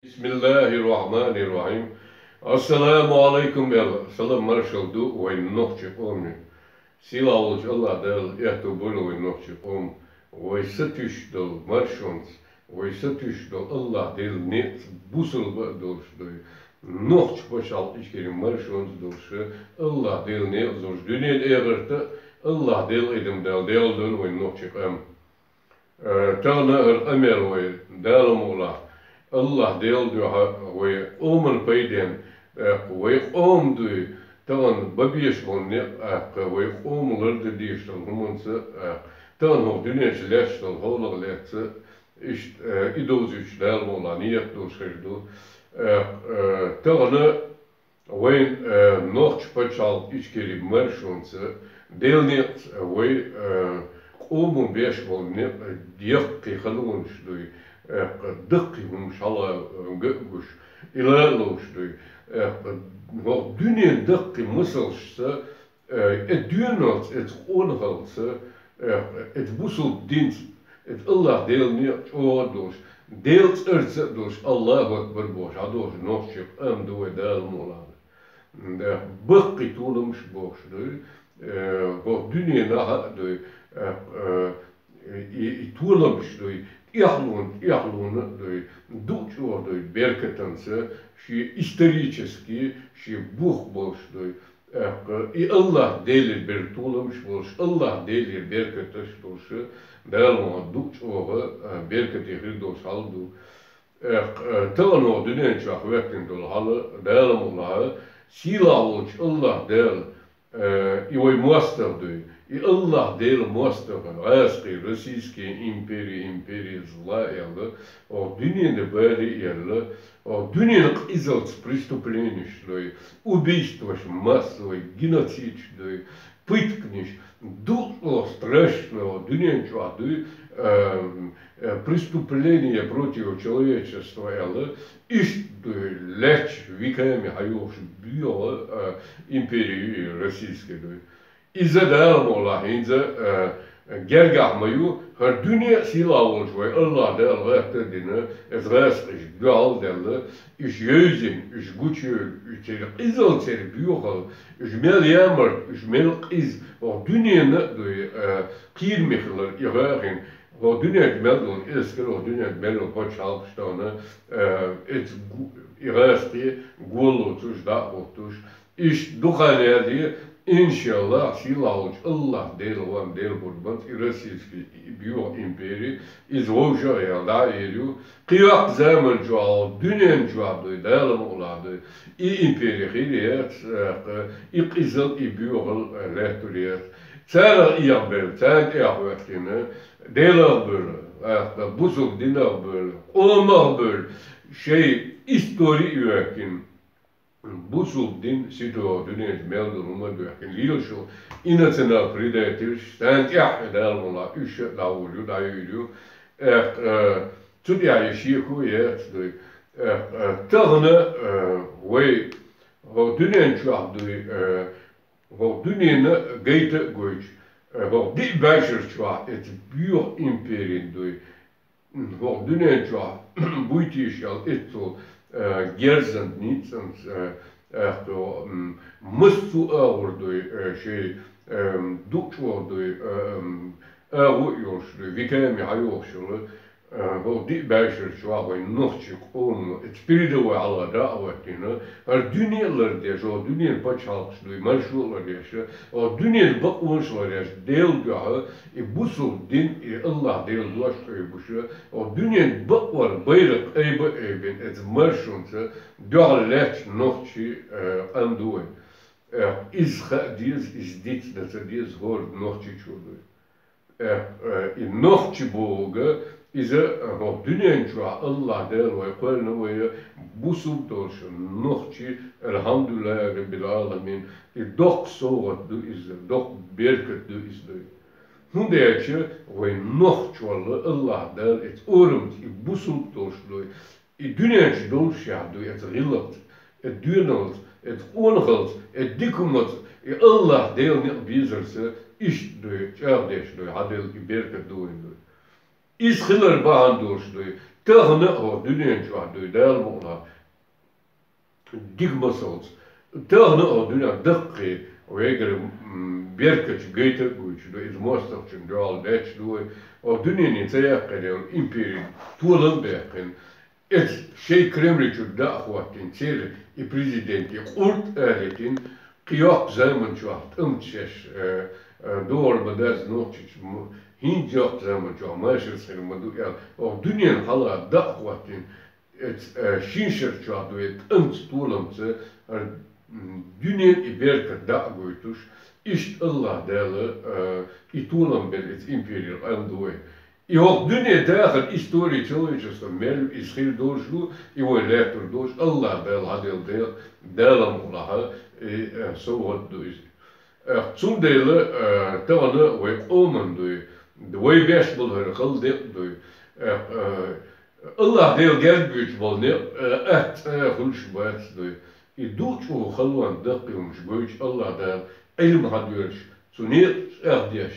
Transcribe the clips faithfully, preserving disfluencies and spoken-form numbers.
بسم الله الرحمن الرحيم. السلام عليكم, аьлла, салам-маршалла ду вайн нохчийн къоман. Сийлахь волчу АллахӀ Дала аьтту бойла вайн нохчийн къоман, вай сатуьйсуш долу маршонца, вай сатуьйсуш долу АллахӀ Делан некъаца, бусалба а долуш дуй, нохчийн пачхьалкх Ичкери маршонца долуш, АллахӀ Делан некъаца долуш дуьненан, эхартан а АллахӀ Дела, Ӏадам Дала, Дела дойла вайн нохчийн къам. Э, тахана хӀара къамел вай, Дала мукъалахь, АллахӀ Делан дуьхьа вай къоман пайденна, тӀаккха вай къоман дуй, тахана бан безаш болу некъ, тӀаккха вай къоман лардан дезаш долу хӀуманца, тӀаккха тахана хӀокху дуьнен чу лаьтташ долу хьолах лаьцна, иштта, э, и довзуьйтуш Дала мукъалахь нийят долуш хир ду. Э, э, тахана вайн, э, нохчийн пачхьалкх Ичкери маршонца, Делан некъаца вай, э, къоман беш болу некъ яккхий халонаш дуй, э, даккхий хӀумаш хьала, э, га а гуш, и ла а ловш дуй, э, хӀокху дуьненан даккхий масалшца, э, и доьналлица, и къонахаллица, э, и бусалба динца, и АллахӀ Делан некъ чӀогӀа а долуш, Делан цӀарца а долуш, АллахӀу акбар бохуш, хьадохуш нохчийн къам ду вай, Дала мукъалахь. Э, баккхий толамаш бохуш дуй, э, хӀокху дуьненахь а дуй, э, э, и, и толамаш дуй, тӀехьалонна, тӀехьалонна а дуй, ду а чӀогӀа дуй, беркатанца, шен исторически, шен бух болуш дуй, тӀаккха и АллахӀ Делера бер толамаш болуш, АллахӀ Делера беркаташ долуш, Дала ма ду чӀогӀа, а, беркате хир долуш хьал ду. ТӀаккха, а, тахана хӀокху дуьнен чохь хӀоьттина долу хьал, Дала мукъалахь, сийлахь волчу АллахӀ Дала, а, и вай мостагӀа дуй, и АллахӀ Делан мостагӀа, гӀазкхий, Российская империя, империя зла аьлла, хӀокху дуьненан баре аьлла, хӀокху дуьненан къизаллица преступленеш дуй, убийстваш, массовый геноцидаш дуй, пытканаш, ду чӀогӀа страшно, дуьнен чохь дуй, эм, э, преступление против человечества аьлла, иштта дуй, лаьтташ веками хьайохуш боьха, э, империя ю и российская дуй. Иза, Дала мукъалахь, хӀинца, э, гергахь ма ю, хӀара дуьне а сийлахь волчу вай АллахӀ Дала гӀатта а дина, иза гӀазкхаша дуьхьал а даьлла, уьш евзина, уьш гучуевлла, уьш церан къизалла, церан боьхалла, уьш мел ямарта, уьш мел къиза, хӀокху дуьненан а дуй, э, кхераме хилар и гӀо хин, хӀокху дуьнен чу мел долу эскар, хӀокху дуьнен чу мел йолу пачхьалкхаш тахана, э, эца гу-, и гӀазкхий гол лоцуш, дӀа а хӀуттуш, иштта дукха а яьлла, иншаллахӀ, сийлахь волчу АллахӀ Дела ван Дела бур бан и российский, и боьха импери, иза вовшах а яьлла дӀа а эр ю. Кхин йоккха заман чохь хӀокху дуьнен чохь дуй, Дала мукъалахь дуй, и импери хир яц, тӀаккха и къизалла, и боьхалла лаьттур яц. Царах эхь бевлла, царна тӀехь хӀоьттина, Делах а бевлла, тӀаккха бусалба динах а бевлла, къомах а бевлла, шайн истори а йоьттина. Бусалба дин ситуо дуьнен чу мел долу хӀума а доьхкина, лелаш йолу и национал-предательш, царна тӀехь а Дала мукъалахь, уьш а дӀаволу ю, дӀайуьйр ю. Эх, э, цу тӀехь и шеко яц дуй. Эх, э, тахана, э, вай хӀокху дуьнен чохь дуй, э, хӀокху дуьненан гайта а гойтуш, э, хӀокху диъ бӀешар чохь эца боьха империн дуй, хӀокху дуьнен чохь буй тийшал эццул, э, герзан ницкъанца, э, э, хӀо, м, массо а агӀор дуй, э, шайн, э, ду чӀогӀа дуй, э, м, агӀо а йолуш дуй, веками хьайохуш йолу, э, хӀокху диъ бӀешар чохь вайн нохчийн къомо эца передовой хьалха дӀа а хӀоьттина, хӀара дуьне а лардеш, хӀокху дуьненан пачхьалкхаш дуй, маршо а ларъеш, хӀокху дуьненан бакъонаш а ларъеш, Делан дуьхьа и бусалба дин, и АллахӀ Делан дош а тӀойбуш, хӀокху дуьненан бакъонан байракх айба а айбина, эца маршонца дуьхьал лаьтташ нохчийн, э, къам ду вайн. Э, иза хаа деза, иза дицдан ца деза хӀора нохчичо дуй. Э, э, и нохчи бохург, иза, э, хӀокху дуьнен чохь АллахӀ Дала вай кхоьллина, вай бусалба долуш нохчи, алхьамдулиллахӀи раббил Ӏаламин, и доккха совгӀат ду иза, доккха беркат ду иза дуй. ХӀунда аьлча вай нохчалла АллахӀ Дала эца орамца и бусалба долуш дуй, и дуьнен чу доллушехь дуй, эца гӀиллакхца, эца доьналлица, эца къонахаллица, эца дикумца, и АллахӀ Делан некъ безарца, иштта дуй, чӀагӀдеш дуй, хьаделла и беркат ду вайн дуй. Иза хилар бахьана долуш дуй, Тахан а хӀокху дуьнен чохь дуй Дала мукъана дика масалца. Тахан а хӀокху дуьнен даккхий вегара, м, беркаташ гайта а гойтуш ду, иза мостагӀчун дуьхьал бетташ ду вай. ХӀокху дуьнене ца яьккхина йолу импери толам а баьккхина, иза шайн Кремль чу дӀа а хӀоттийна, церан и президент, и къурд а летийна, кхин йоккха заман чохь тӀамца шаьш, э, э, догӀур ма дац нохчийчу, м-, хӀинца йоккха заман чохь машарца хир ма ду аьлла, хӀокху дуьненан хьала дӀа а хӀоттийна, Эц, э, шин шар чохь дуй тӀамца, толамца, э, м, дуьнен и беркат дӀа а гойтуш, иштта АллахӀ Дала, э, и толам белла эца империра къам ду вай. И хӀокху дуьне дахар история человечества мел иза хир долуш ду, и вай лаьттар долуш, АллахӀ Дала хьаделла дела, Дала мукъалахь, и, э, совгӀат ду иза. Э, цундела, э, тахана вай къоман дуй, вай беш болу хӀара хала декъ дуй. Э, э, АллахӀ Дела герга буьйцуш болу некъ, э, атта цӀа хуьлуш бац дуй. И ду чӀогӀа халонна даккхий хӀумаш гойтуш АллахӀ Дала Ӏилма хьадоьрзуш, цу некъа чӀагӀдеш,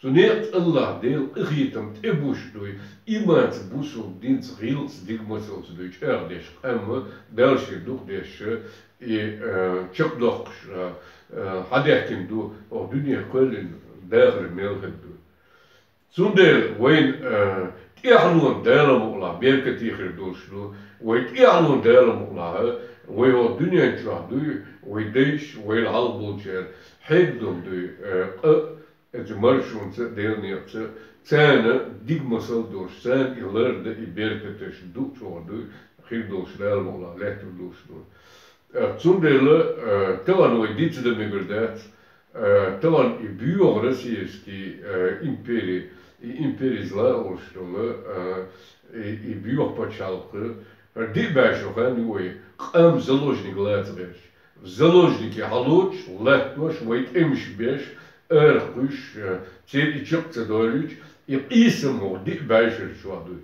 цу некъаца АллахӀ Дела къинхетам тӀебуш дуй, иманца, бусулба динца, гӀиллакхца, дика масалца дуй чӀагӀдеш къам а, Дала шен дукха деш а, и, э, чекхдоккхуш, э, э, хьадаьхкина ду, оха дуьне кхоьллина дахар мел хир ду. Цундела вайна, э, тӀаьхьалонан Дала мукъалахь беркате хир долуш ду, вай тӀаьхьалонан Дала мукъалахь, вай хӀокху дуьнен чохь дуй, вай дайша, вайл хьалха болчара хьегна долу дуй, э, къа, Эцу маршонца а, Делан некъаца а, царна дика масал долуш, царна и лардан, и беркаташ ду чӀогӀа дуй, хир долуш Дала мукъалахь лаьттар долуш ду. Э, цундела, э, тахана вай дицдан мегар дац, э, тахана и боьха российский, э, импери, и импери зла олуш долу, э, и, и боьха пачхьалкх, хӀара диъ бӀе шо хан ю вай, къам заложник лаца гӀерташ. Заложники хьалоцуш, латтош, вай тӀемаш беш, арахь кхуьйсуш, э, церан и чекх ца долуьйтуш, и къийсам хӀокху диъ бӀе шарчохь дуй.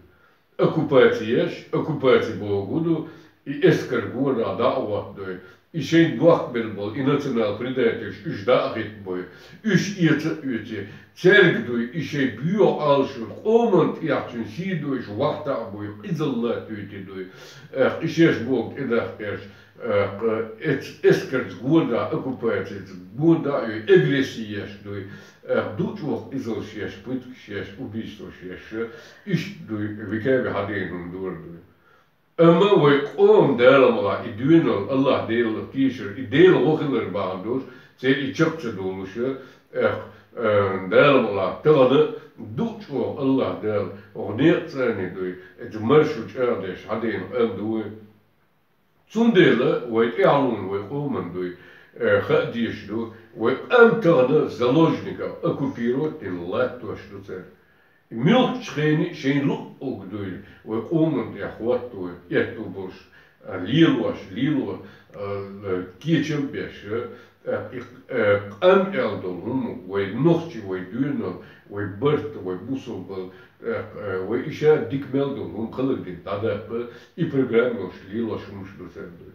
Оккупаци еш, оккупаци бохург хӀун ду, и эскар гонах дӀа а хӀоттадой, и шайн дохк белла болу, и национал-предательш уьш дӀа а хӀиттабой, уьш эца а оьций, цаьрга дуй, и шайн боьха Ӏалашо, къоман тӀехь цуьнан сий дойуш вахта а буй, къизалла а туьйти дуй, э, и шаьш бохург тӀедаккха гӀерташ, Э, кху эц-, эскарца гонах, оккупацица гонах а йой, агресси еш дуй. Э, ду чӀогӀа къизалш еш, пыткаш еш, убийствош еш, иштта дуй, векави хьадийна хӀума дора дуй. Амма вай къоман Дала мукъалахь и доьналла, АллахӀ Делах кийшар, и Дела гӀо хилар бахьана долуш, церан и чекх ца долуш, э, э, Дала мукъалахь тахана ду чӀогӀа АллахӀ Дала, оха некъа цӀарний дуй, эца маршо чӀагӀдеш хьадийна къам ду вай. Цундела вай тӀаьхьалонан, вай къоман дуй, э, хаа дезаш ду, вай къам тахана заложниках оккупировать дина латтош ду цара. Муьлххачу хене шайн луъург дуй, вай къоман тӀехь хӀотто, этту болуш, а, лелош, лело, а, а, кечам а беш, а, Э, и, э, къам аьлла долу хӀума, вай нохчий, вай доьналла, вай барт, вай бусулба, э, э, вай иша дика мел долу хӀума хилар дина дӀадаккха, и программа йолуш, лелош хӀумаш ду цара дуй.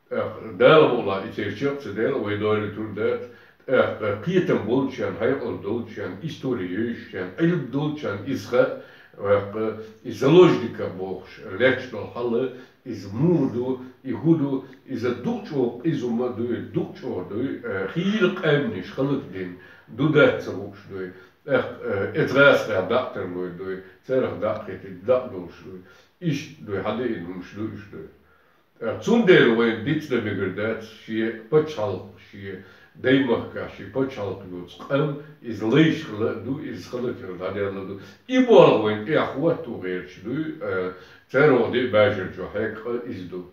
Э, Дала мукъалахь и церан чекх ца дела, вай дойла тур дац, э, э, кхетам болчарна, хьекъал долчарна, истори йовзуьйтучарна, Ӏилма долчарна иза хаьа, э, э, и заложниках бохуш, лаьтташ долу хьал, Иза муха ду, и хӀун ду, иза ду чӀогӀа къиза хӀума дуй, ду чӀогӀа дуй, э, хийла къаьмнаш хӀаллакдина, ду дац ца хууш дуй, э, э, эца гӀазкхех дӀа а тарлур дуй, царах дӀа а хетий, дӀа а долуш дуй. Иштта дуй, хьадеана хӀумаш ду уьш дуй. Э, цундела вайна дицдан мегар дац, шен пачхьалкх, шен даймахкахь шен пачхьалкх йоцу къам, иза лайшка ла а ду, иза хала хила дӀаделла а ду. И болх вайн тӀехь хӀотто гӀерташ дуй, э, церан ваха диъ баьжар чу хьекъа иза ду.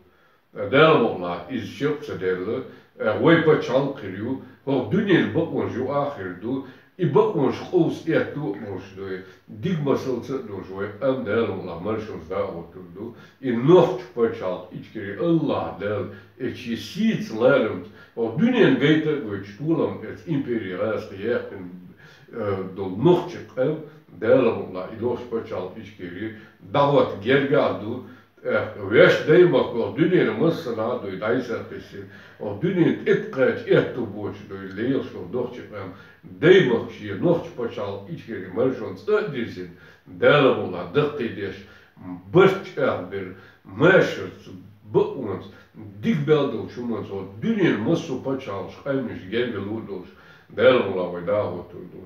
Э, Дала мукъалахь, иза шек ца делла, э, вай пачхьалкх хир ю, хӀокху дуьненан бакъонаш юкъахь а хир ду, И бакъонаш къовса этту а болуш дуй, дика масалца а долуш вай къам Дала мукъалахь маршонца дӀа а гӀоттур ду. И нохчу пачхьалкх Ичкери АллахӀ Дала, эцу шен сийца ларамца, хӀокху дуьненан гайта а гойтуш, толам эцу импери гӀазкхи яьккхина, э, долу нохчи къам Дала мукъалахь и нохчу пачхьалкх Ичкери дӀахӀотта гергахь а ду, ТӀаккха вешан даймахках дуьненан массанхьа а дуй дӀасакхиссина, оха дуьненан тӀе кхача этту боцуш дуй лелаш долу нохчи къам, даймахка шен нохчу пачхьалкх Ичкери маршонца а дирзина, Дала мукъалахь даккхийдеш, барт чӀагӀбир, машарца, бакъонца, дика мел долчу хӀуманца, хӀокху дуьненан массо а пачхьалкхаш, къаьмнаш гергарло а долуш, Дала мукъ лахь вай дӀахӀоттур ду.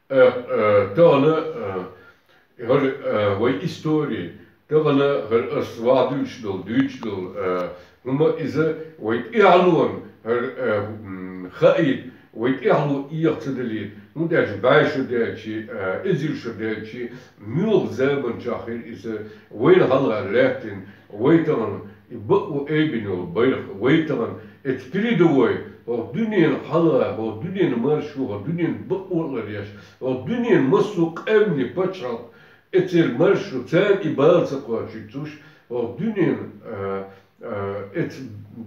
Э, э, тахана, э, хӀара, э, вай истори, тахана хӀара ас ваха дуьйцуш долу, дуьйцуш долу, э, хӀума иза вай тӀаьхьалонан хӀара, э, м, хаийта, вай тӀаьхьало эха ца далийта, хӀунда аьлча бӀе шо даьлча, э, эзар шо даьлча, муьлха заманчохь хир иза вайна хьалха лаьттина, вай тахана и бакъо айбина йолу байракх, вай тахана эца передовой, хӀокху дуьненан хьалха, хӀокху дуьненан маршо, хӀокху дуьненан бакъо а ларъеш, хӀокху дуьненан массо а къаьмнийн пачхьалкх, эцеран маршо, царна и бала ца кхочуьйтуш, хӀокху дуьненан, а, а, эца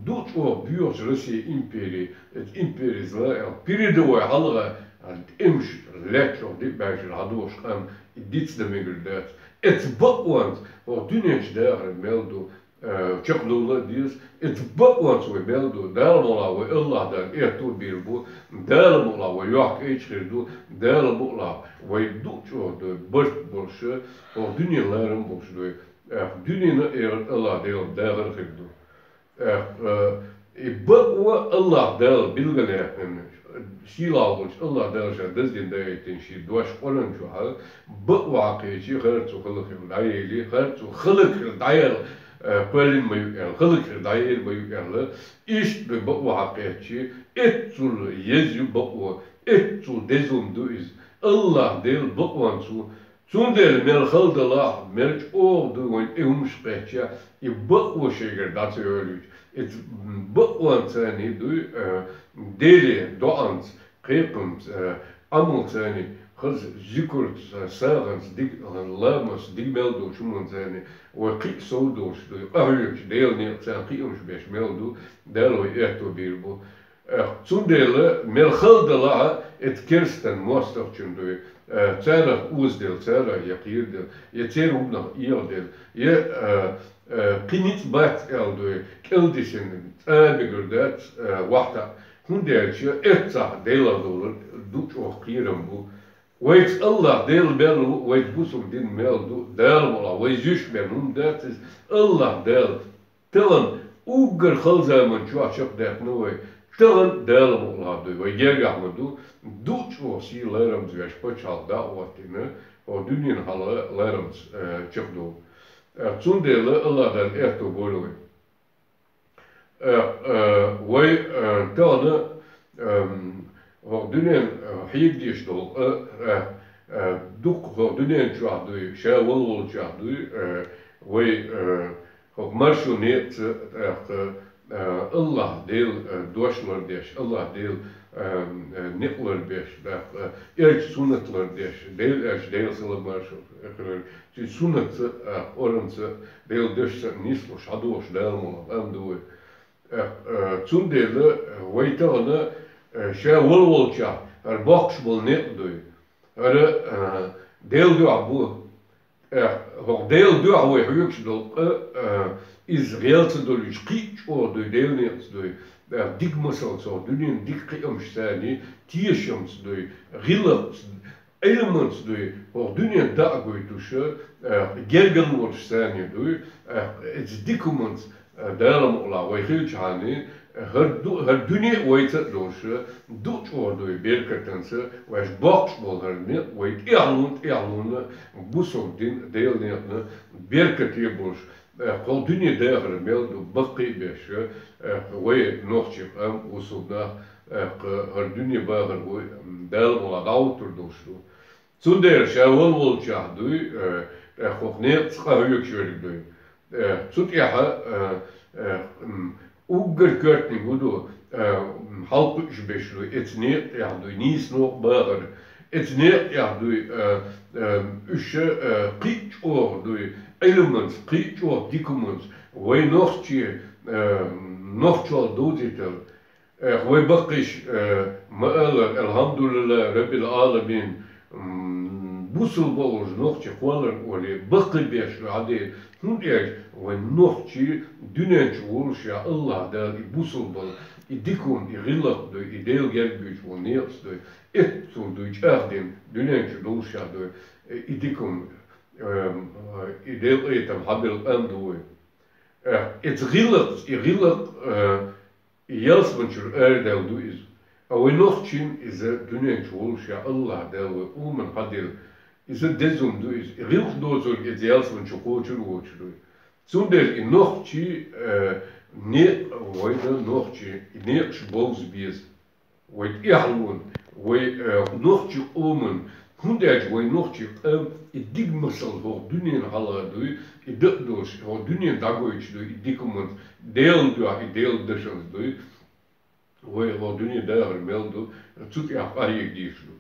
ду чӀогӀа боьхачу Россия импери, эца импери зла аьлла, передовой хьалха, а, тӀемаш лаьтташ хӀокху диъ бӀешара хьадогӀуш къам и дицдан мегар дац. Эца бакъонца хӀокху дуьнен чу дахар мел ду, э, чекхдовла а деза. Эца бакъонца вай мел ду. Дала мукъ лахь вай АллахӀ Дала аьтто а бийр бу. Дала мукъ лахь вай йохк-кӀайча хир ду. Дала мукъ лахь вай ду чӀогӀа дуй, барт болуш, хӀокху дуьненан ларам болуш дуй. Э, дуьненан а, эхартан а АллахӀ Делан дахар хир ду. Э, э, и бакъо АллахӀ Дала билгалъяьккхина, сийлахь волчу АллахӀ Дала ша даздина даийтина шен дош Къуръан чохь, бакъо хьакхечий, хӀара цо хала хир дӀаели, хӀара цо хала хир дӀаяла, э, кхоьллина ма ю аьлла, хала хир дӀаели ма ю аьлла, иштта бакъо хьакхечий, эццул еза ю бакъо, эццул деза хӀума ду иза. АллахӀ Дела бакъонца ву, Цундела мел хала далахь, мел чӀогӀа ду вайн тӀе хӀумаш кхечча, и бакъо шайгара дӀа ца йолуьйту. Иза бакъонца царний дуй, а, Деле доӀанца, кхайкхамца, а, Ӏамалца царний, хаза зикурца, сагӀанца, диг-, ламазца, диг мел долчу хӀуманца царний, вай кхин а сов долуш дуй, къахьоьгучу Делан некъаца кхиамаш беш мел ду, Дала вай аьтто бийр бу. Э, цундела мел хала далахь, эца керстан мостагӀчун дуй, э, царах озаделла, царах я кхераделла, я церан хӀуманах эгӀаделла, я, э, э, кхин ницкъ бац аьлла дуй, кӀел дисина цӀа а мегар дац, э, вахьта. ХӀунда аьлча эццахь Делах долу ду чӀогӀа кхерам бу. Вайца АллахӀ Дела мел ву, вайца бусалба дин мел ду, Дала мукъ лахь, вай зуьйш бен хӀума дац иза, АллахӀ Дала. Тахана уггар хала заман чохь чекхдаьккхина вай. Тахана Дала мукъ лахь дуй, вай гергахь ма ду, ду чӀогӀа сий ларамца веш пачхьалкх дӀа а хӀоттийна, хӀокху дуьненан хьалха ларамца, э, чекхдовла. Э, цундела АллахӀ Дала аьтто бойла вай. Э, э, вай, э, тахана, эм, хӀокху дуьнен, э, хьега дезаш долу, э, э, э, дукха хӀокху дуьнен чохь дуй, ша вала волчохь дуй, э, вай, э, хӀокху маршо некъаца, тӀаккха, э, АллахӀ Дела, э, дош лардеш, АллахӀ Дела, э, э, некъ ларбеш, тӀаккха, э, элчан суннат лардеш, Дела элча, Делан салам маршо хилар, цуьнан суннатца, э, Къуръанца, Делан дешца нислуш, хьадогӀуш Дала мукъ лахь къам ду вай. Э, э, цундела, э, вай тахана, э, ша вала волчохь, хӀара боккхуш болу некъ дуй. ХӀара, э, Делан дуьхьа бу. Э, хӀокху Делан дуьхьа вай хьоьгуш долу къа, э, иза гӀел ца долуьйтуш кхин а чӀогӀа дуй, Делан некъаца дуй. Э, дика масалца, хӀокху дуьненан дика кхиамаш царний, тешамца дуй, гӀиллакхца, Ӏилманца дуй, хӀокху дуьнен дӀа а гойтуш, э, гергарло волуш царний дуй, э, иза дика хӀуманца, э, Дала мукъ лахь вай хилчахьаний, э, хӀара ду-, хӀара дуьне а вайца а долуш, ду чӀогӀа дуй беркатанца, вайша боккхуш болу хӀара некъ вай тӀаьхьалун, тӀаьхьалунна бусалба дин, Делан некъана беркате болуш, э, кху дуьне дахар мел ду баккхий а беш, э, вай нохчий къам, бусалба нах, э, кху хӀара дуьне бахар вай, м, Дала мукъ лахь дӀахӀуттур долуш ду. Цундела ша вала волчохь дуй, э, тӀаккха хӀокху некъаца къахьоьгуш верг дуй. Э, цу тӀехь, э, э, м, уггар коьртаниг хӀун ду, э, м, хьалакхуьуш берш дуй, эца некъа тӀехь дуй, нийса новкъа бахар, эца некъа тӀехь дуй, э, э, уьш, э, кхин а чӀогӀа дуй, Ӏилманца, кхин а чӀогӀа дика хӀуманца, вай нохчий, э, нохчалла довзийтар, Эх, вай баккхийш, э, ма-аллара, «Алхьамдулиллахи Раббил Ӏаламин», м, бусалба бохург нохчий кхолларна олий, баккхий беш ду хьан де, хӀунда аьлча вайн нохчий дуьнен чу волушехь, АллахӀ Дала и бусалбал, и дика хӀума, и гӀиллакх дуй, и Дела герга буьйцуш волу некъаца дуй, эццул дуй чӀагӀдина, дуьнен чу долушехь дуй, э, и дика хӀума. эм, и Делан къинхетам хьабелла къам ду вай. Э, иза гӀиллакх, и гӀиллакх, э, и ялсаманчура арадаьлла ду иза. А вай нохчийн иза дуьнен чу волуш а АллахӀ Дала вай къоман хьаделла, иза деза хӀума ду иза. И гӀиллакх доцург иза ялсаманчу кхочур а воцуш ду. Цундела и нохчий, э, некъ, вайна нохчий, и некъаш бовза беза. Вай тӀаьхьалонан, вай, э, нохчийн къоман, хӀунда аьлча вай нохчийн къам и дика масал хӀокху дуьненан хьалха дуй, и дакъа долуш, хӀокху дуьненан дӀагойтуш дуй, и дика хӀуманца, Делан дуьхьа и Делан дашанца дуй. Вай хӀокху дуьненан дахар мел ду, цу тӀехь къахьега дезаш ду.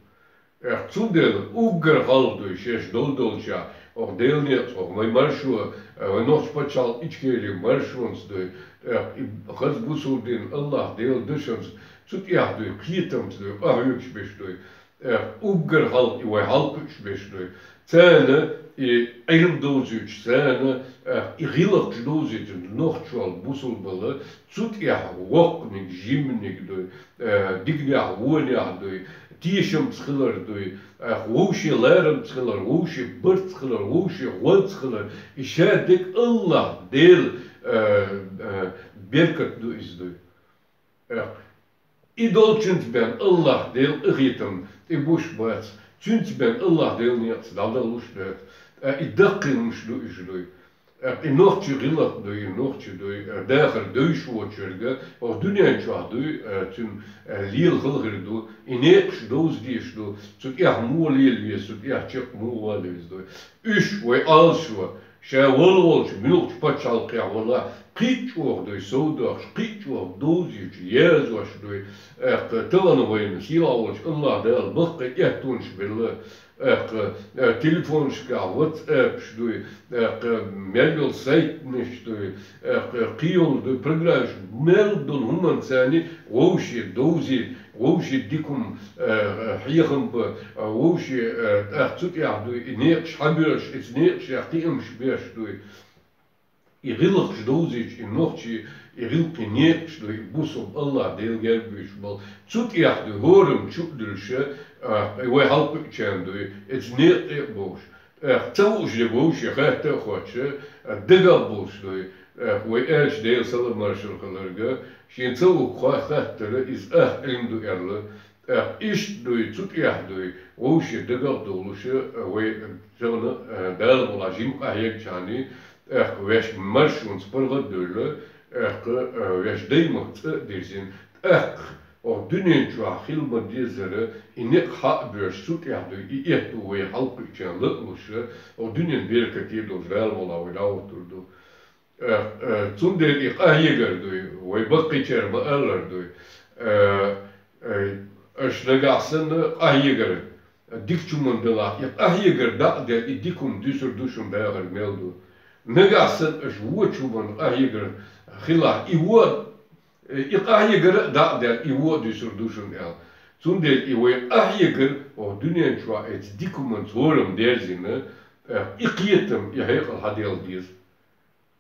Э, цундела уггар хьалха дуй, шаьш долу долчохь, хӀокху Делан некъаца, хӀокху вай маршо, э, вай нохчийн пачхьалкх Ичкерин маршонца дуй, э, и хаза бусулба дин АллахӀ Делан дашанца, цу тӀехь дуй, кхетамца дуй, къахьоьгуш берш дуй, э, уггар хьалха и вай хьалакхуьуш берш дуй. Царна и Ӏилма довзуьйтуш, царна, э, и гӀиллакхаш довзуьйтуш, нохчалла, бусулбалла, цу тӀехь воккханиг, жиманиг дуй, э, диканехь, вонехь дуй, тешамца хилар дуй, э, вовшийн ларамца хилар, вовшийн барт хилар, вовшийн гӀонца хилар, и шадерг АллахӀ Дела, э, э, беркат ду иза дуй. Э, и долчуьнца бен АллахӀ Делан къинхетам тӀе буш бац, цуьнца бен АллахӀ Делан некъаца дӀадалуш дац, э, и даккхий хӀумнаш ду уьш дуй. Э, и нохчийн гӀиллакх дуй, и нохчийн дуй, э, дахар девзаш воцург, хӀокху дуьнен чохь дуй, э, цуьнан, э, лела хала хир ду, и некъаш довза дезаш ду, цу тӀехь муха лела веза, цу тӀехь чекх муха вала веза дуй. Уьш вай Ӏалашо, ша вала волчу муьлххачу пачхьалкхехь валахь, кхин а чӀогӀа дуй совдохуш, кхин а чӀогӀа довзуьйтуш, язъеш дуй, э, тахана вайна сийлахь волчу АллахӀ Дала баккхий аьттонаш белла, э, э, телефонашкахь WhatsApp-аш дуй, э, мел йолу сайтанаш дуй, э, кхин йолу дуй, программаш, мел долу хӀуманца вовшийн довзий, вовшийн дика хӀума, э, хьехам бан, э, вовшийн, э, тӀаккха цу тӀехь дуй, и некъаш хьабоьлхуш, иза некъашех кхиамаш беш дуй. И гӀиллакхаш довзуьйтуш, и нохчийн, и гӀиллакхийн некъаш дуй, и бусулба АллахӀ Дела герга буьйцуш болу. Цу тӀехь дуй, хӀораммо чу а дуьллуш, э, вай хьалакхуьучарна дуй, иза некъа тӀе а бовлуш. Эх, ца вууш дерг вовше хатта а хоттуш, дагах болуш дуй. Эх, вай аьлча Делан салам-маршалла хиларга, шена ца ву хаттара, иза ах Ӏилма ду аьлла. Эх, иштта дуй, цу тӀехь дуй, вовше дагах а довлуш, вай тахана, э, Дала мукъалахь жима къахьегчахьана, эх, ваьш маршонца паргӀат а девлла, эх, э, ваьш даймахка цӀа а дирзина, тӀаккха хӀокху дуьнен чохь хила ма-деззара, и некъ хьа а боьлхуш, цу тӀехь дуй, и аьтто вай хьалакхуьучарна ларлуш, хӀокху дуьненан беркате долуш Дала мукъалахь вай дӀахӀуттур ду. Э, э, цундела и къахьегар дуй, вай баккхийчара ма-аллара дуй. Э, э, аша нагахь санна къахьегар дикачу хӀуманна далахь, и къахьегар дӀа а делла, и дика хӀума дуьсур ду шуна дахар мел ду. Нагахь санна аша вочу хӀуманна къахьегар хилахь, и вон, э, и къахьегар а дӀа а делла, и вон дуьсур ду шуна аьлла. Цундела и вай къахьегар хӀокху дуьнен чохь эца дика хӀуманца хӀораммо дерзийна, э, и кхетам, и хьекъал хьаделла деза.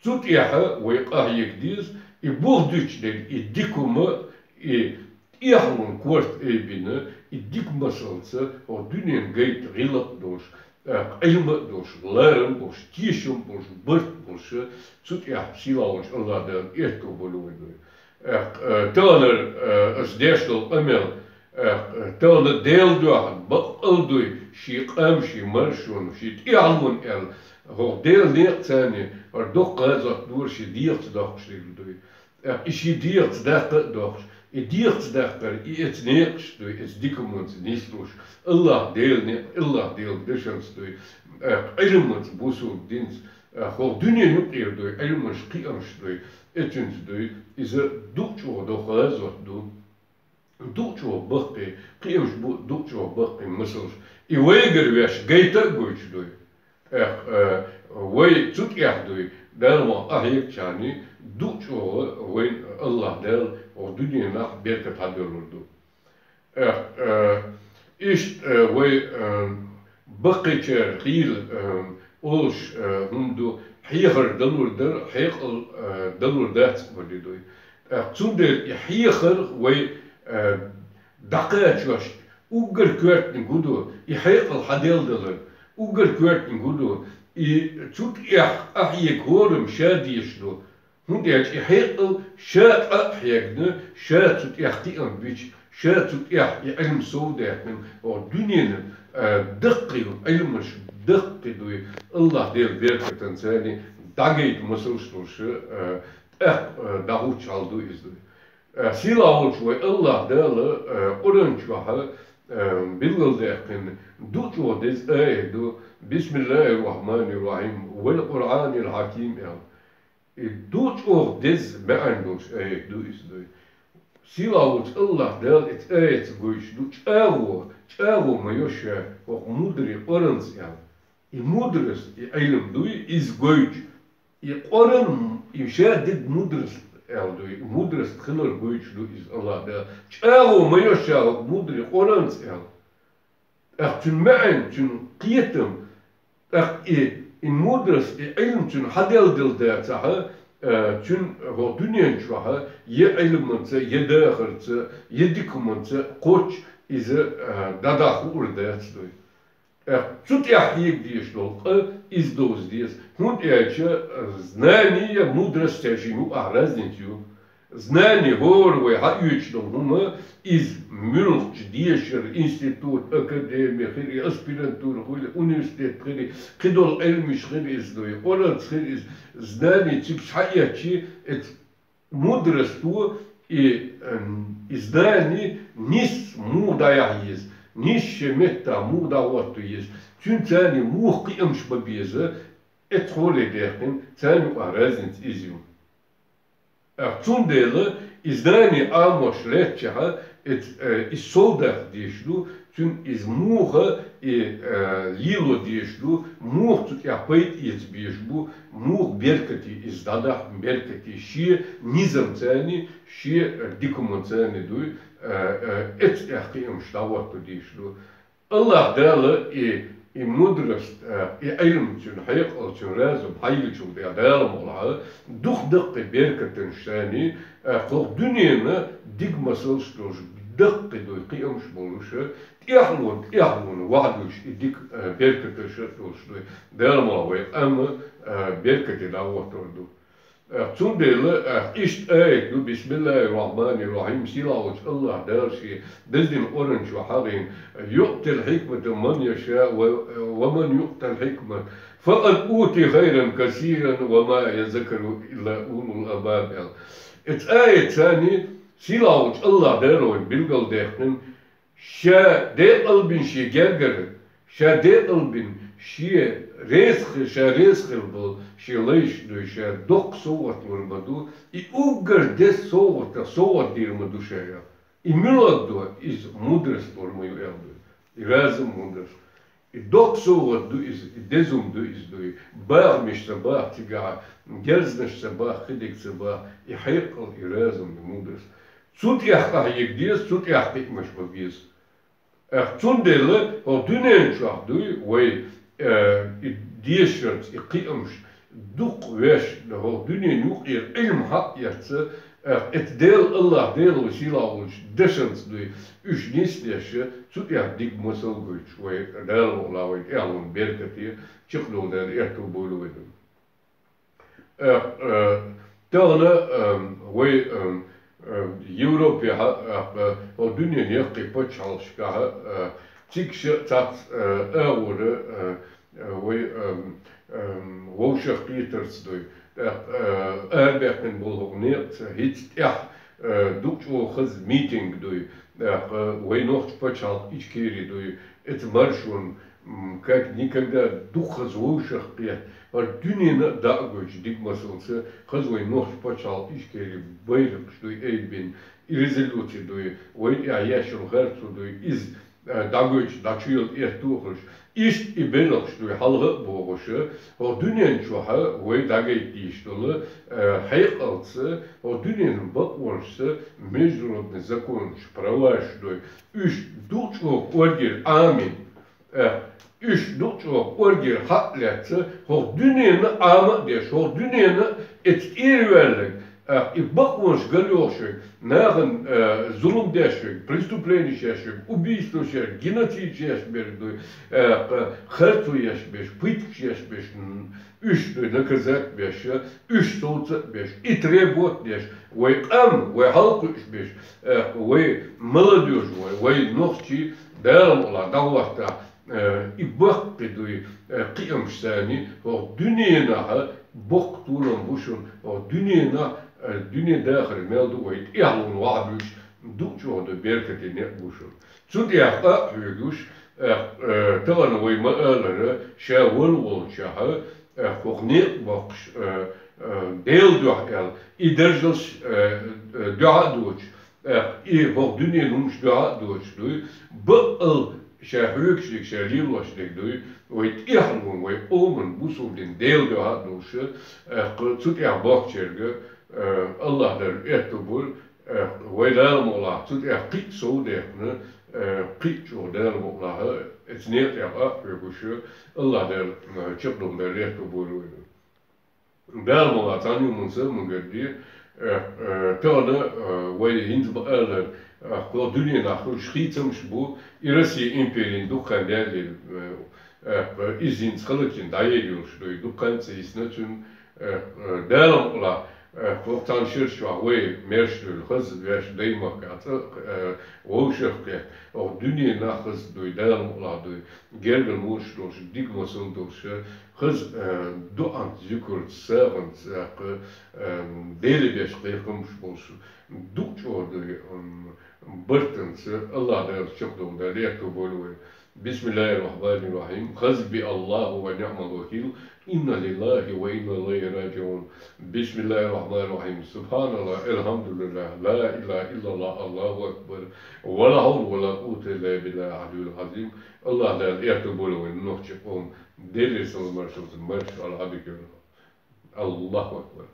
Цу тӀехь вай къахьега деза, и бух дуьтуш дерг, и дика хӀума, и тӀехьалун корта айбина, и дика масалца хӀокху дуьненан гайта гӀиллакх а долуш, э, Ӏилма а долуш, ларам а болуш, тешам а болуш, барт а болуш, цу тӀехь сийлахь волчу АллахӀ Дала аьтто бойла вай дуй. Э, э, таханара, э, аса деш долу къамел, э, э, тахана Делан дуьхьа баккъал дуй, шен къам, шен маршонан, шен тӀаьхьалонан аьлла, хӀокху Делан некъаца хӀара доккха гӀазот дора шен дегӀаца доккхуш дерг дуй. ТӀаккха и шен дегӀаца даккха а доккхуш, и дегӀаца даккхар, и эца некъаш дуй, эца дика хӀуманца нислуш, АллахӀ Делан некъ, АллахӀ Делан дашанца дуй, э, Ӏилманца, бусулба динца, э, хӀокху дуьненан юкъера дуй, Ӏилманаш, кхиамаш дуй, эцуьнца дуй, иза дукха чӀогӀа доккха гӀазот ду. Дукха чӀогӀа баккхий, кхиамаш бу дукха чӀогӀа баккхий масалш. И вайгара ваьш гайта а гойтуш дуй. Эх, э, вай цу тӀехь дуй, Дала ма къахьегчарний, дукха чӀогӀа вайн АллахӀ Дала хӀокху дуьненахь беркат хьадоьллур ду. Эх, э, иштта, э, вай, э, баккхийчара хийла, э, олуш, э, хӀума ду, хьехар далур дара, хьекъал, э, далур дац а бали дуй. ТӀаккха цундела и хьехар вай, э, дӀакхачош уггар коьртаниг хӀун ду, и хьекъал хьаделладалар уггар коьртаниг хӀун ду, И цу тӀехь къахьега хӀораммо ша дезаш ду. ХӀунда аьлча и хьекъал ша къа а хьегна, ша цу тӀехь кхиам бича, ша цу тӀехь и Ӏилма сов даьккхина, оха дуьненан, а, даккхий Ӏилмаш, даккхий дуй, АллахӀ Делан беркатанца царна дӀагайта масалш долуш, а, тӀаккха, а, дӀахӀуттуш хьал ду иза дуй. Э, сийлахь волчу вай АллахӀ Дала, э, Къуръан чохь, э, билгалдаьккхина ду чӀогӀа деза аят ду: «Бисмиллахир-рахманир-рахим, вал Къуръанил хьаким», – аьлла. И ду чӀогӀа деза маьӀна долуш аят ду иза дуй. Сийлахь волчу АллахӀ Дала и аятца гойтуш ду: «ЧӀагӀо, чӀагӀо ма йо ша хӀокху мударийн Къуръанца», – аьлла. И мудрость, и Ӏилма дуй, иза гойтуш. И Къуръан, и ша дерг мудрость аьлла дуй, и мудрость хилар гойтуш ду иза АллахӀ Дала. ЧӀагӀо ма йо ша хӀокху мударийн Къуръанца аьлла. ТӀаккха цуьнан маьӀна, цуьнан кхетам, тӀаккха и, и мудрость, и Ӏилма цуьнан хьаделла дацахь, а, цуьнан хӀокху дуьнен чохь я Ӏилманца, я дахарца, я дика хӀуманца кхоччуш иза, а, дӀадахьа хуур дац дуй. ТӀаккха цу тӀехь хьега дезаш долу къа иза довза деза, хӀунда аьлча знание я мудрость цаьршинна юкъахь разница ю. Знание, хӀора вай хьаоьцуш долу хӀума, иза муьлххачу дешара, институт, академи хир и, аспирантура хир и, университет хир и, кхидолу Ӏилмаш хир иза дуй, Къуръанца хир иза, знание цигахь хьаэцчи, эцу мудросто и, м, и знание нисса муха дӀаяхьа еза, нисса шен меттахь муха дӀахӀотто еза, цуьнан царна муха кхиамаш бан беза, эцу хьоле даьккхина, царна юкъахь разница иза ю. Э, цундела и знание Ӏамош лаьттачахь, эц-, э, иза сов даха дезаш ду, цуьнан иза муха и, э, лело дезаш ду, муха цу тӀехь пайда эца безаш бу, муха беркате иза дӀадахьа, беркате шен низамца а, шен, э, дика хӀуманца а дуй, э, э, эцу тӀехь кхиамаш дӀахӀотто дезаш ду. АллахӀ Дала и, и мудрость, э, и Ӏилма цуьнан, хьекъал цуьнан, разум хьайиллачул тӀехь Дала мукъ лахь, дукха даккхий беркатанаш царна, э, кху дуьненан дика масалш долуш, даккхий дуй кхиамаш болуш, тӀаьхьалонан, тӀаьхьалонан вахьдуьйш и дика, э, беркаташ а долуш дуй. Дала мукъ лахь вай къам, э, беркате дӀахӀоттор ду. Э, цундела, э, иштта аят ду: «Бисмиллахир-рахманир-рахим», сийлахь волчу АллахӀ Дала шен дезачу Къуръан чу хьахийна: «Юътил хьикмата ман яшаъ, ва, ва ман юътал хьикмата, факъад утия хайран касиран, ва ма яззаккару илла улул албаб», – аьлла. Эцу аятца сийлахь волчу АллахӀ Дала вайна билгалдаьккхина, ша декъалбина шен гергара, ша декъалбина шен реза хи-, ша реза хилла болу шен лайш дуй, ша доккха совгӀат лур ма ду, и уггар деза совгӀатах совгӀат дийр ма ду ша, аьлла. И муьлха ду, иза мудрость лур ма ю, аьлла дуй. И разум, мудрость. И доккха совгӀат ду иза, и деза хӀума ду иза дуй. Бахамаш ца баха цигахь, герзнаш ца баха, кхидерг ца баха, и хьекъал, и разум, и мудрость. Цу тӀехь къахьега деза, цу тӀехь кхиамаш бан беза. Э, цундела хӀокху дуьнен чохь дуй вай, э, и дешарца, и кхиамаш дукха веш, хӀокху дуьнен юкъера Ӏилма хьаэцна, э, эцу Дела, АллахӀ Дела вай сийлахь волчу дашанца дуй, уьш нисдеш, цу тӀехь дика масал гойтуш вай, Дала мукъ лахь вайн тӀаьхьалонан беркате чекхдолу Дала аьтто бойла вайна. Э, э, тахана, э, вай, э, э, Европехь, э, э, хӀокху дуьненан яккхий пачхьалкхашкахь, э, цигахь цхьацца, э, агӀора, э, э, вай, э, э, вовшахкхетарца дуй. ТӀаккха, э, арабаьккхина болу хӀокху некъаца хӀинца тӀехь, э, дукха чӀогӀа хаза митинг дуй. ТӀаккха, э, вай нохчийн пачхьалкх Ичкери дуй. Эцу маршонна, м, как никогда дукха хаза вовшахкхетта, хӀара дуьненна а дӀа а гойтуш дика масалца, хаза вайн нохчийн пачхьалкх Ичкери байракхаш дуй айбина, и резолюци дуй, вай тӀехь еш йолу харцо дуй, иза, а, дӀагойтуш, дӀачуяла аьтто а хуьлуш, иштта и белхаш дуй, хьалха а бохуш, хӀокху дуьнен чохь вай дӀагайта дезаш долу, а, хьекъалца, хӀокху дуьненан бакъонашца, международный законаш, праваш дуй, уьш дукха чӀогӀа кӀоргера Ӏамийна. Э, уьш дукха чӀогӀа кӀоргера хьа а лаьцна, хӀокху дуьненна Ӏама а деш, хӀокху дуьненна эцу тӀера ваьлларг, И бакъонаш галъёхаш вайга, нахана, э, зулам деш вайга, преступлени еш вайга, убийство еш, геноцид еш берг дуй, э, харцо еш беш, пыткаш еш беш, м, уьш дуй наказать беш, уьш совца беш, и требовать деш, вай къам, вай хьалкхуьуш беш, э, вай молодёжь, вай, вай нохчий Дала мукъалахь дӀахӀотта, э, и баккхий дуй, э, кхиамаш санна, хӀокху дуьненахь боккха толам бу шуна, хӀокху дуьненахь, э, дуьне дахар мел ду вай тӀехьалонна вахьа буьйш, ду чӀогӀа ду беркате некъ бу шуна. Цу тӀехь а хьоьгуш, э, э, тахана вай ма-аллара, ша вала волчохь, э, хӀокху некъ боккхуш, э, э, Делан дуьхьа аьлла, и даржалш, э, э, дуьхьа а доцуш, э, и хӀокху дуьненан хӀумаш дуьхьа а доцуш дуй, бакъал ша хьоьгуш дерг, ша лелош дерг дуй, вай тӀехьалонна, вай къоман бусулба дин Делан дуьхьа а долуш, э, кху-, цу тӀехь боккхучаьрга, э, АллахӀ Дала аьтто бойла, э, вай Дала мукъалахь цу тӀехь кхин а сов а даьккхина, э, кхин а чӀогӀа Дала мукъалахь, оцу некъа тӀехь а хьоьгуш, АллахӀ Дала, э, чекхдолу Дала аьтто бойла вайна. Дала мукъалахь цхьана хӀуманца а ма гергде, э, э, тахана, э, вай хӀинца ма-аллара, э, кху дуьненахь хуьлуш хийцамаш бу, и Россия империн дукха хан даьллера, э, э, иза хӀинца халачун дӀаер йолуш ду, и дукха хан ца йисна цуьнан, э, э, Дала мукъалахь, э, кху цхьана шераш чохь вай маьрша дуьйла, хаза ваьш даймахкахь цӀа, э, вовшах кхетта, оха дуьненахь хаза дуй, Дала мукъалахь дуй, гергара муш долуш, дика масал долуш, хаза, э, дуӀанца, зикарца, сагӀанца, тӀаккха, э, Деле беш кхайкхамаш болуш, ду чӀогӀа дуй, м, бартанца, АллахӀ Дала чекхдолу Дала аьтто бойла вай. بسم الله الرحمن الرحيم. حسبي الله ونعم الوكيل. إنا لله وإنا إليه راجعون. بسم الله الرحمن الرحيم. سبحان الله، الحمد لله، لا إله إلا الله، الله أكبر. ولا حول ولا قوة إلا بالله العلي العظيم. АллахӀ Дала аьтто бойла вай нохчийн къоман. Делера салам-маршалла, марша Ӏала Ӏадика. АллахӀу акбар.